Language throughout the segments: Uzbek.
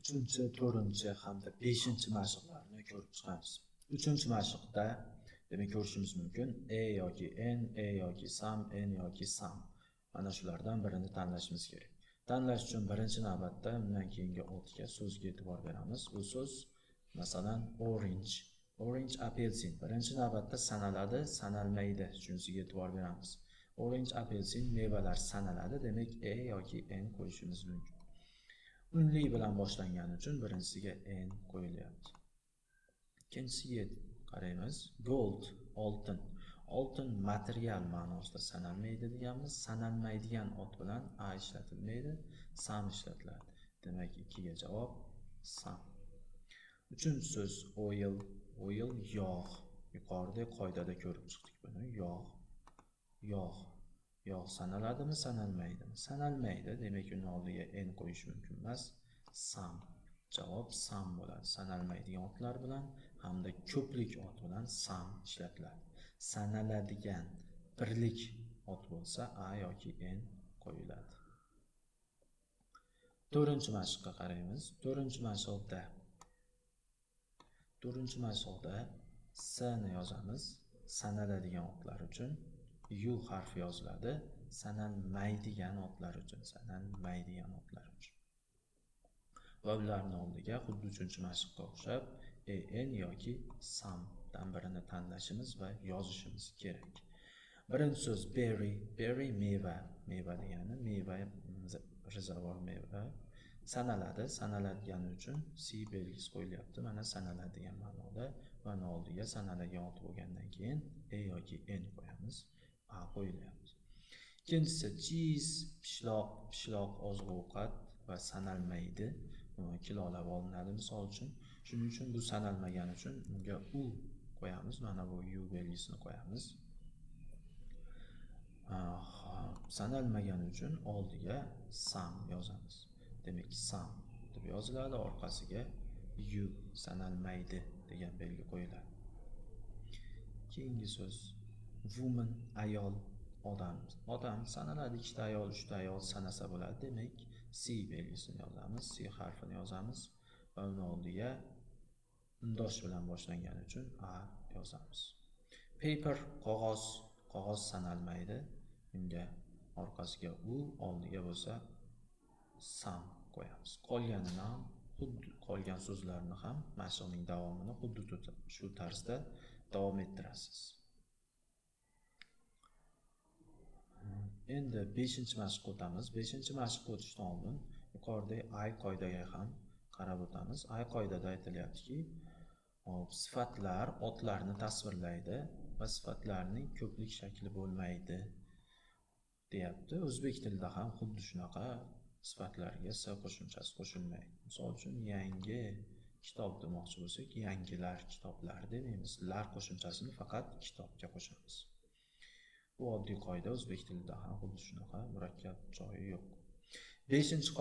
Uchinchi, to'rtinchi hamda beshinchi mashqlarni ko'rib chiqamiz. Uchinchi mashqda, demak, ko'rishimiz mumkin a yoki an, a yoki some, an yoki some. Mana shulardan birini tanlashimiz kerak. Tanlash uchun birinchi navbatda undan keyingi otga, so'zga e'tibor beramiz. Bu so'z, masalan, orange. Orange, apelsin. Birinchi navbatda sanaladi, sanalmaydi. Shunisiga e'tibor beramiz. Orange, apelsin, mevalar sanaladi, demak, a yoki an qo'yishimiz mumkin. Unli bilan boshlangani uchun birinchisiga an qo'yilyapti. Ikkinchisiga qaraymiz. Gold, oltin. Oltin material ma'nosida sanalmaydi deganmiz. Sanalmaydigan ot bilan a ishlatilmaydi, some ishlatiladi. Demak, ikkiga javob some. Uchinchi so'z oil, oil, yog'. Yuqorida qoidada ko'rib chiqdik buni. Yog'. Yog'. Yog' sanaladimi, sanalmaydimi? Sanalmaydi. Demak, uni oldiga an qo'yish mumkin emas. Some. Javob some bo'ladi. Sanalmaydigan otlar bilan hamda ko'plik ot bilan some ishlatiladi. Sanaladigan birlik ot bo'lsa, a yoki an qo'yiladi. To'rtinchi mashqqa qaraymiz. To'rtinchi mashqda s ni yozamiz sanaladigan otlar uchun, u harfi yoziladi sanalmaydigan otlar uchun, sanalmaydigan otlar uchun. Va ularni oldiga xuddi uchinchi mashqqa o'xshab an yoki somedan birini tanlashimiz va yozishimiz kerak. Birinchi so'z berry, berry meva, meva degani meva, rezavor meva sanaladi. Sanaladigani uchun c belgisi qo'yilyapti. Mana, sanaladigan ma'noda va uni oldiga sanaladigan ot bo'lgandan keyin a yoki an qo'yamiz, a qo'yilyapti. Ikkinchisi cheese, pishloq, pishloq oziq ovqat va sanalmaydi. Kilolab olinadi, misol uchun. Shuning uchun bu sanalmagani uchun unga u qo'yamiz. Mana bu u belgisini qo'yamiz. Hop, sanalmagani uchun oldiga some yozamiz. Demak, some deb yoziladi, orqasiga u, sanalmaydi degan belgi qo'yiladi. Keyingi so'z woman, ayol, odam. Odam sanaladi, ikkita ayol, uchta ayol sanasa bo'ladi. Demak, c belgisini yozamiz, c harfini yozamiz va uni oldiga undosh bilan boshlangani uchun a yozamiz. Paper, qog'oz, qog'oz sanalmaydi. Unga orqasiga u, oldiga bo'lsa some qo'yamiz. Qolganini ham, xuddi qolgan so'zlarni ham, mashqning davomini xuddi shu tarzda davom ettirasiz. Endi beshinchi mashqqa o'tamiz. Beshinchi mashqqa o'tishdan oldin yuqoridagi I qoidaga ham qarab o'tamiz. I qoidada aytilyaptiki, hop, sifatlar otlarni tasvirlaydi va sifatlarning ko'plik shakli bo'lmaydi deyapti. O'zbek tilida ham xuddi shunaqa, sifatlarga s qo'shimchasi qo'shilmaydi. Misol uchun, yangi kitob demoqchi bo'lsak, yangilar kitoblar demaymiz. Lar qo'shimchasini faqat kitobga qo'shamiz. Bu oddiy qoida, o'zbek tilida ham xuddi shunaqa, murakkab joyi yo'q. Beshinchi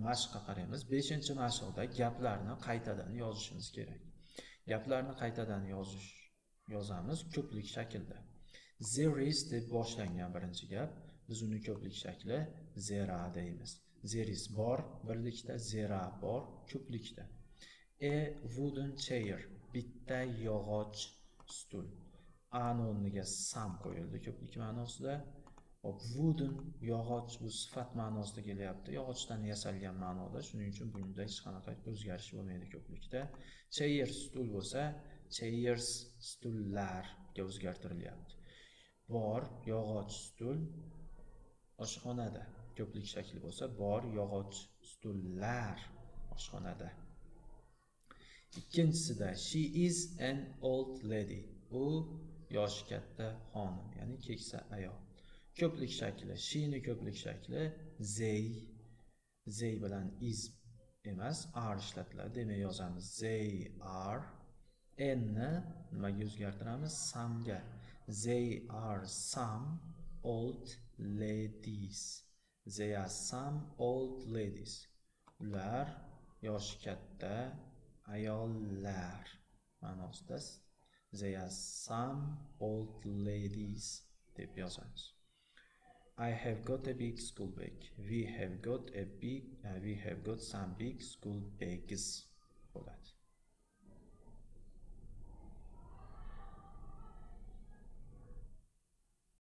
mashqqa qaraymiz. Beshinchi mashqda gaplarni qaytadan yozishimiz kerak. Gaplarni qaytadan yozamiz ko'plik shaklda. There is deb boshlangan birinchi gap, biz uni ko'plik shakli there are deymiz. There is bor birlikda, there are bor ko'plikda. A wooden chair, bitta yog'och stul. A o'rniga some qo'yildi ko'plik ma'nosida. Hop, wooden, yog'och, bu sifat ma'nosida kelyapti. Yog'ochdan yasalgan ma'noda. Shuning uchun bunda hech qanaqa o'zgarish bo'lmaydi ko'plikda. Chair stul bo'lsa, chairs stullarga o'zgartirilyapti. Bor yog'och stul oshxonada. Ko'plik shakli bo'lsa, bor yog'och stullar oshxonada. Ikkinchisida she is an old lady. U yoshi katta xonim, ya'ni keksa ayol. Ko'plik shakli, she'ni ko'plik shakli they, they bilan is emas, are ishlatiladi. Demak, yozamiz they are. N ni nimaga o'zgartiramiz? Some'ga. They are some old ladies. They are some old ladies. Ular yoshi katta ayollar ma'nosida they are some old ladies deb yozamiz. I have got a big school bag. We have got some big school bags.